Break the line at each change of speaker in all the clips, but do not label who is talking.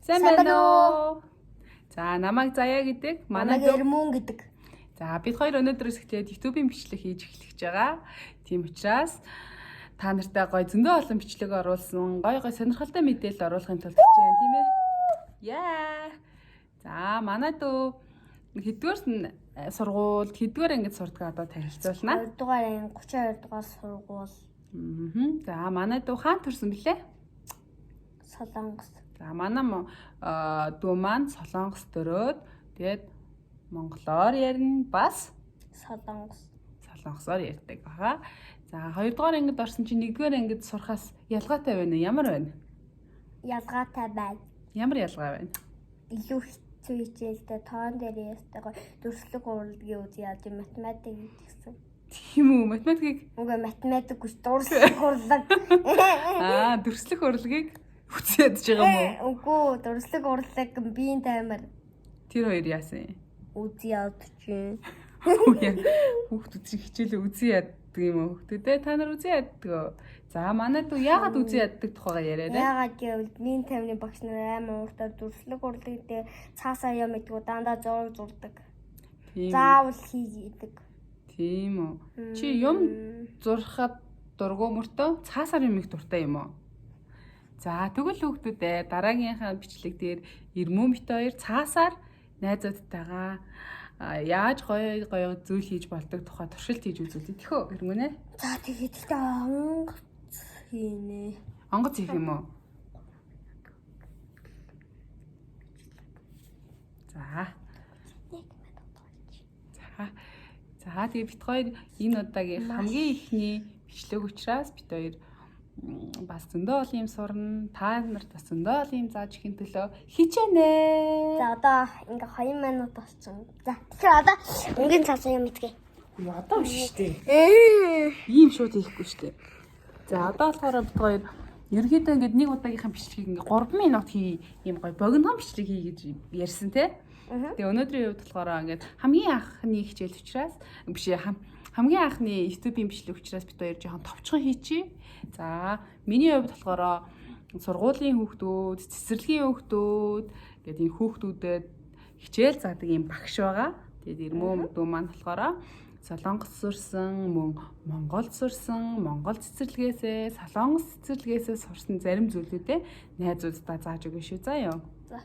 Сайн
Сайн
байна
байна
уу? За, намайг Заяа гэдэг. Манай
Намайг Эрмүн гэдэг.
За, бид хоёр өнөөдрөөс эхлээд YouTube-ийн бичлэг хийж эхлэх гэж байгаа. Тийм учраас та нартай гоё зөндөө олон бичлэг оруулсан, гоё гоё сонирхолтой мэдээлэл оруулахын тулд хичээн, тийм ээ? Яа. За, манай дүү хэддүгээр сургуульд хэддүгээр ангид сурдаг одоо танилцуулна.
2 дугаар анги, 32 дугаар сургууль.
За, манай дүү хаан төрсөн бilé?
Солонгос.
За, манай дүү маань Солонгос төрөөд тэгээд монголоор ярина, бас
Солонгос.
Солонгосоор ярьдаг баха. За, хоёрдугаар ангид орсон чинь нэгдүгээр ангид сурахаас ялгаатай байна уу? Ямар байна?
Ялгаатай байна.
Ямар ялгаа байна?
Илүү хэцүү хичээлтэй, тоон дээр ястайгаа дүрслэг урлагийн үз яаж математик гэсэн.
Тийм үү? Математикийг
Үгүй, математик гэж дүрслэг урлаг.
Аа, дүрслэх урлагийг үзээд байгаа юм уу?
Үгүй, дүрслэг урлаг, биеийн таймер
Тэр хоёр яасан юм?
үз яаж чинь.
Хүүхдүүд чинь хичээлээ үзэн яддаг юм уу? Хүүхдүүдээ та нар үзэн яддаг уу? За, манай дүү яагаад үзэн яддаг тухайгаа яриарай.
Яагаад гэвэл биеийн таймны багш нар амар ууртай, дүрслэг урлаг дээр цаасаа юм идэггүй, дандаа зураг зурдаг.
Тийм үү?
Заавал хийдэг.
Тийм үү? Чи юм зурхад дургу мөртөө цаасаар юм их дуртай юм уу? За, тэгвэл хүүхдүүдээ дараагийнхаа бичлэг дээр Эрмүү бит хоёр цаасаар найзуудтайгаа яаж гоё гоё зүйл хийж болдог тухай туршилт хийж үзүүлье. Тэхөө, Эрмүү нэ?
За, тэгээд гэхдээ онгоц хийнэ.
Онгоц хийх юм уу? За. За. За, тэгээ бит хоёр энэ удаагийн хамгийн ихний бичлэг учраас бит хоёр бас зөндөө олон юм сурна. Та нарт бас зөндөө олон юм зааж өгөхийн төлөө хичээнэ.
За, одоо ингээ 2 минут болсон. За, тэгэхээр одоо өнгийн цаасан юм идгээ.
Үгүй, одоо биш шүү дээ. Ийм шууд хийхгүй шүү дээ. За, одоо болохоор бит хоёр ерөнхийдөө ингээд нэг удаагийнхаа бичлэгийг ингээд 3 минут хий, ийм гоё богинохон бичлэг хий гэж ярьсан те. Тэгээ өнөөдрийн хувьд болохоор ингээд хамгийн анхны хичээл учраас биш хамгийн анхны YouTube-ийн бичлэг учраас бит хоёр жоохон товчхон хийчихье. За, миний хувьд болохоор сургуулийн хүүхдүүд, цэцэрлэгийн хүүхдүүд гэдэг энэ хүүхдүүдэд хичээл заадаг юм багш байгаа. Тэгээд Эрмүү дүү маань болохоор Солонгос сурсан, мөн Монголд сурсан, Монгол цэцэрлэгээсээ, Солонгос цэцэрлэгээсээ сурсан зарим зүйлүүдээ найзууддаа зааж өгнө шүү, заа юу.
За.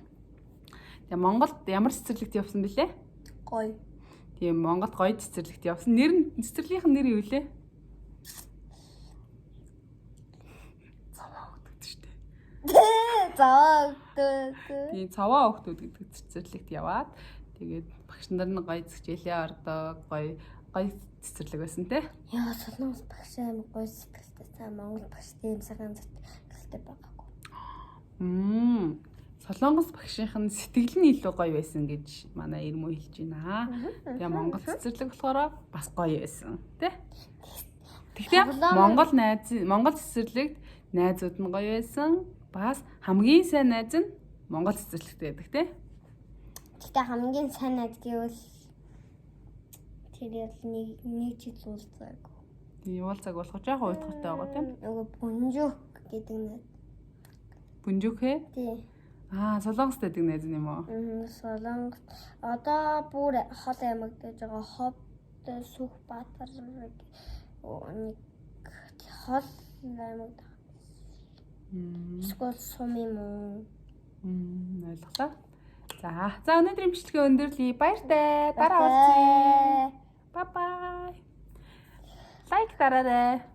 Тэгээ Монголд ямар цэцэрлэгт явсан бilé?
Гоё.
Тийм, Монголд гоё цэцэрлэгт явсан. Нэр нь, цэцэрлэгийнх нь нэр юу лээ? Цаваа хүүхдүүд шүү дээ.
За.
Тийм, цаваа хүүхдүүд гэдэг цэцэрлэгт яваад тэгээд багш нар нь гоё хичээлээ ордог, гоё гоё цэцэрлэг байсан те.
Яа, Солонгос багш амар гоё сэтгэлтэй. За, Монгол багш тийм сайхан сэтгэлтэй байгаагүй.
Солонгос багшийнх нь сэтгэл нь илүү гоё байсан гэж манай Эрмүү хэлж байна. Тэгээ Монгол цэцэрлэг болохоор бас гоё байсан тий. Тэгтээ Монгол найз, Монгол цэцэрлэгт найзууд нь гоё байсан. Бас хамгийн сайн найз нь Монгол цэцэрлэгт байдаг тий.
Гэхдээ хамгийн сайн найз гэвэл тэр яг нэг жил уулзаагүй.
Тийм, уулзааг болох жоохон уйтгартай байгаа тийм.
Нөгөө Бүнжүк гэдэг найз.
Бүнжүк хэ?
Тийм.
Аа, Солонгост байдаг найз нь юм уу?
Солонгос. Одоо бүр хол аймагт байж байгаа Ховд Сүхбаатар нэг хол аймагт. Эсвэл сум юм уу?
Ойлголоо. За, за, өнөөдрийн бичлэгээ өндөрлөе. Баяртай. Дараа уулзъя. Bye bye. Лайк дараарай.